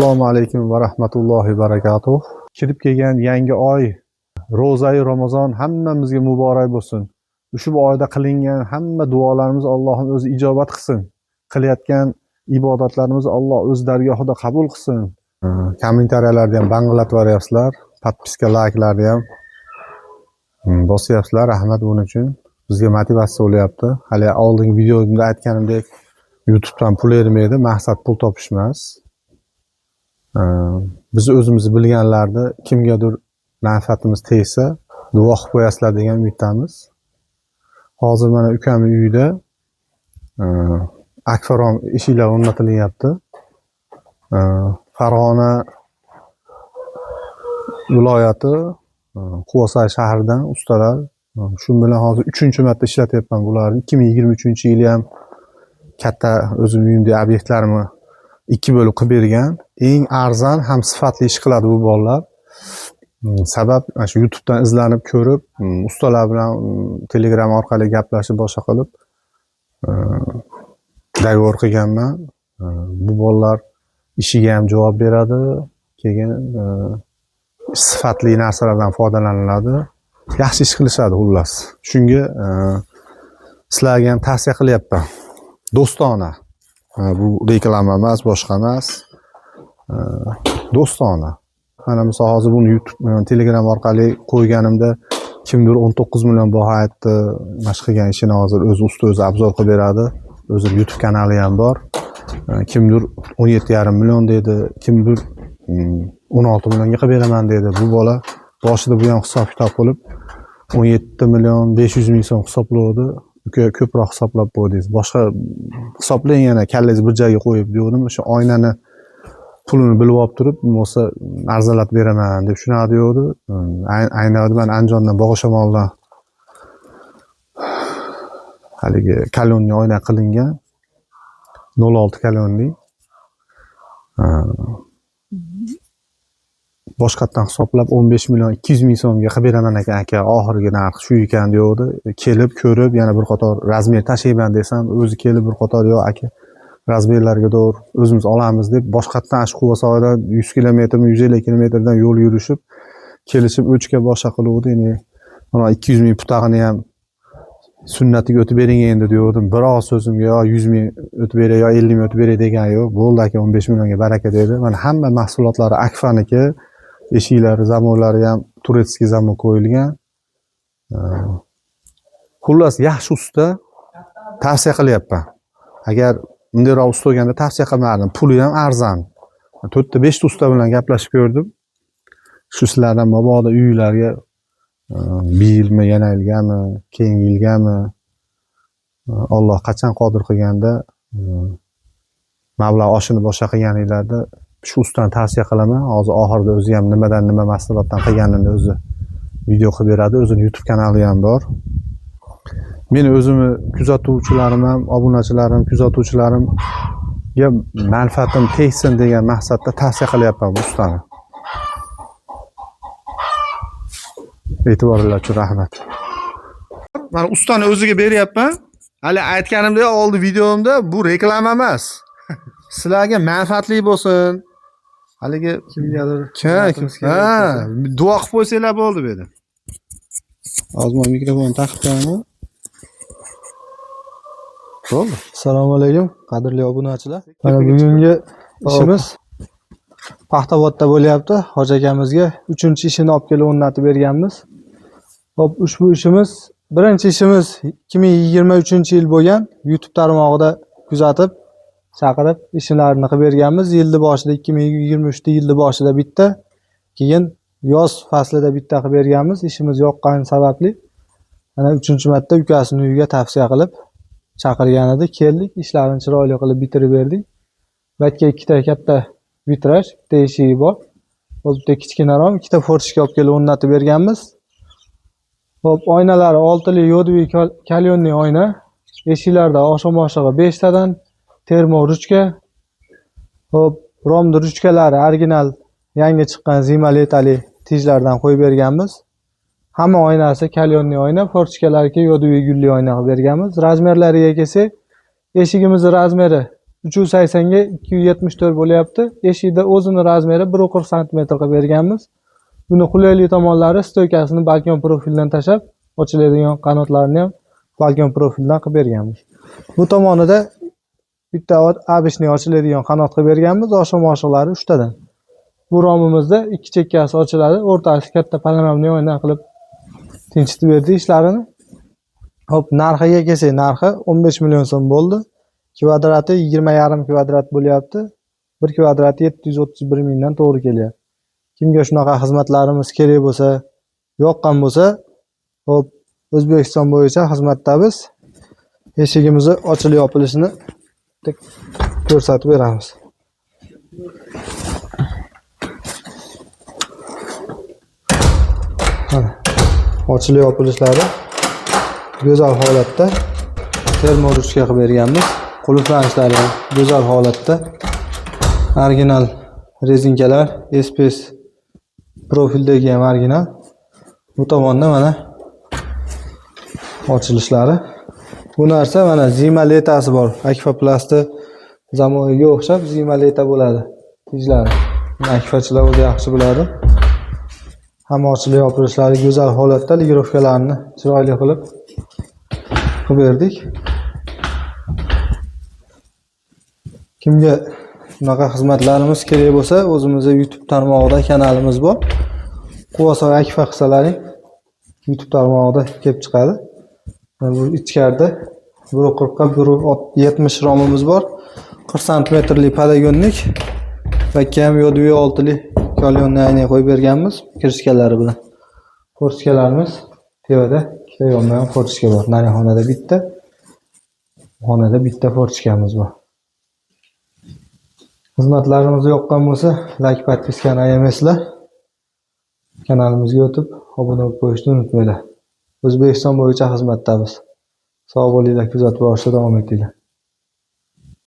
Assalomu alaykum va rahmatullohi va barakatuh. Kirib kelgan yangi oy, ro'zai Ramazon hammamizga muborak bo'lsin. Ushbu oyda qilingan hamma duolarimiz Allohim o'zi ijobat qilsin. Qilayotgan ibodatlarimiz Alloh o'z dargohida qabul qilsin. Kommentariyalarni ham bang'latib yuboryapsizlar, podpiska, layklarni ham bosyapsizlar. Rahmat buning uchun. Bizga motivatsiya bo'lyapti. Hali oldingi videomda aytganimdek, YouTube'dan pul bermaydi, maqsad pul topish emas. Biz o'zimiz bilganlarni kimgadir manfaatimiz tegsa, duo qilib qo'yasizlar degan umiddamiz. Hozir mana ukamning uyida akfarom eshiklar o'rnatilyapti. Farg'ona viloyati Quvasoy shahridan ustalar. Shu bilan hozir 3-marta ishlatyapman bularni. 2023-yili ham katta o'zim uyimdagi obyektlarimni 2 bo'lib qilib bergan. Eng arzon ham sifatli ish qiladi bu bolalar. Sabab mana shu YouTube'dan izlanib ko'rib, ustalar bilan Telegram orqali gaplashib boshqa qilib договор qilganman. Bu bolalar ishiga ham javob beradi, keyin sifatli narsalardan foydalaniladi. Yaxshi ish qilishadi xullas. Shunga sizlarga ham tavsiya qilyapman. Do'stona. Bu reklama emas, boshqa emas. Do'stona. Mana misol hozir buni YouTube, Telegram orqali qo'yganimda kimdir 19 million baho aytdi. Mana shu qilgan ishini hozir o'zi usta o'zi obzor qilib beradi. O'zini YouTube kanali ham bor. Kimdir 17,5 million dedi, kimdir 16 millionga qilib beraman dedi. Bu bola boshida bu ham hisob kitob qilib 17 million 500 ming so'm hisoblovdi. Uka ko'proq hisoblab qo'ydingiz. Boshqa hisoblang yana kallangizni bir joyga qo'yib degandim. O'sha oynani pulini bilib olib turib, bo'lmasa arzonlatib beraman deb shunaqa deyavdi. Ayni man Andijondan Bog'ishamoldan haligi kalonniy oyna qilingan. 0.6 kalonniy. Boshqatdan hisoblab 15 million 200 ming so'mga qilib beraman ekan aka, oxirgi narx shu ekan deyavdi. Kelib ko'rib yana bir qator razmer tashlayman desam, o'zi kelib bir qator yo'q aka, razmerlarga to'g'ri o'zimiz olamiz deb boshqatdan shu Quvasoydan 100 kilometrmi 150 kilometrdan yo'l yurishib kelishib o'chga boshqa qiluvdi. Endi mana 200 ming putag'ini ham sunnatiga o'tib bering endi degandim. Biror so'zimga yo 100 ming o'tib beray yo 50 ming o'tib beray degan yo'q. Bo'ldi aka, 15 millionga baraka dedi. Mana hamma mahsulotlari Akfaniki, eshiklari, zamonlari ham турецкий zamon qo'yilgan. Xullas yaxshi usta, tavsiya qilyapman. Agar bundayroq usta bo'lganda tavsiya qilmardim. Puli ham arzon. 4ta 5ta usta bilan gaplashib ko'rdim. Shu sizlardan mabodo uylarga bir yilmi, yana yilgami, keyingi yilgami, Alloh qachon qodir qilganda mablag' oshini boshqa qilganinglarda shu ustani tavsiya qilaman. Hozir oxirida o'zi ham nimadan nima mahsulotdan qilganini o'zi video qilib beradi. O'zini YouTube kanali ham bor. Meni o'zimni kuzatuvchilarim ham, obunachilarim, kuzatuvchilarimga manfaatim tegsin degan maqsadda tavsiya qilyapman bu ustani. E'tiboringiz uchun rahmat. Mana ustani o'ziga beryapman. Hali aytganimdek oldi videomda bu reklama emas. Sizlarga manfaatli bo'lsin. Haligi Kimgadir kim? Ha, duo qilib qo'ysanglar bo'ldi bu yerda. Hozir men mikrofonni taqib qo'yaman. Bo'ldi. Assalomu alaykum, qadrli obunachilar. Mana bugungi ishimiz Paxtavodda bo'lyapti. Hoji akamizga 3-ishini olib kelib o'rnatib berganmiz. Xo'p, ushbu ishimiz birinchi ishimiz 2023-yil bo'lgan. YouTube tarmog'ida kuzatib, chaqirib ishlarini qilib berganmiz. Yilni boshida 2023 yilni boshida bitta, keyin yoz faslida bitta qilib berganmiz. Ishimiz yoqqani sababli mana 3-marta ukasini uyiga tavsiya qilib chaqirgan edi. Keldik, ishlarini chiroyli qilib bitirib berdik. Bakka ikkita katta vitraj, bitta eshigi bor. Hozir bitta kichkinaroq, ikkita fortichka olib kelib o'rnatib berganmiz. Xo'p, oynalari 6li yodviy kalyonli oyna. Eshiklarda oshig'i 5 tadan termo ruchka. Xo'p, romni ruchkalari original yangi chiqqan zimaletali tijlardan qo'yib berganmiz. Hamma oynasi kalyonli oyna, fortichkalarga yodviy gulli oyna qilib berganmiz. Razmerlariga kelsak, eshigimizni razmeri 380 ga 274 bo'lyapti. Eshikda o'zini razmeri 1.40 sm qilib berganmiz. Buni qulaylik tomonlari stoykasini balkon profildan tashlab, ochiladigan qanotlarini ham balkon profildan qilib berganmiz. Bu tomonida bitta abishni ochiladigan qanot qilib berganmiz, oshiq-moshiqlari 3 tadan. Bu romimizda ikki chekkasi ochiladi, o'rtasi katta panoramli oyna qilib tinchitib berdik ishlarini. Xo'p, narxiga kelsak, narxi 15 million so'm bo'ldi. Kvadrati 20,5 kvadrat bo'lyapti. Bir kvadrati 731 mingdan to'g'ri kelyapti. Kimga shunaqa xizmatlarimiz kerak bo'lsa, yoqqan bo'lsa, xo'p, O'zbekiston bo'yicha xizmatdamiz. Eshigimizni ochilib yopilishini ko'rsatib beramiz. Mana ochilib yopilishlari go'zal holatda, termoruchka qilib berganmiz. Qulflanishlari ham go'zal holatda. Original rezinkalar, SPS profildagi ham original. Bu tomonda mana ochilishlari. Bu narsa mana zima letasi bor. Akfa Plus'da zamonaviga o'xshab zima leta bo'ladi. Tijlari. Buni akfachilar o'zi yaxshi biladi. Hamma ochilib yopilishlari go'zal holatda, ligirovkalarni chiroyli qilib berdik. Kimga bunaqa xizmatlarimiz kerak bo'lsa, o'zimizda YouTube tarmog'ida kanalimiz bor. Quvasoy Akfa qilsalaring YouTube tarmog'ida kelib chiqadi. Bu ichkarida 1.40 ga 1.70 romimiz bor. 40 santimetrli podagonnik va kam yo'dvi 6li kalyonni ayni qo'yib berganmiz kirishkalari bilan. Fortikalarimiz tepada ikkita yonma-yon fortika bor. Narixonada bitta, xonada bitta fortikamiz bor. Xizmatlarimiz yoqqan bo'lsa, like, podpiskani ayamaysizlar. Kanalimizga o'tib, obuna bo'lib qo'yishni unutmanglar. O'zbekiston bo'yicha xizmatdamiz. Sog' bo'linglar, kuzatib borishda davom etinglar.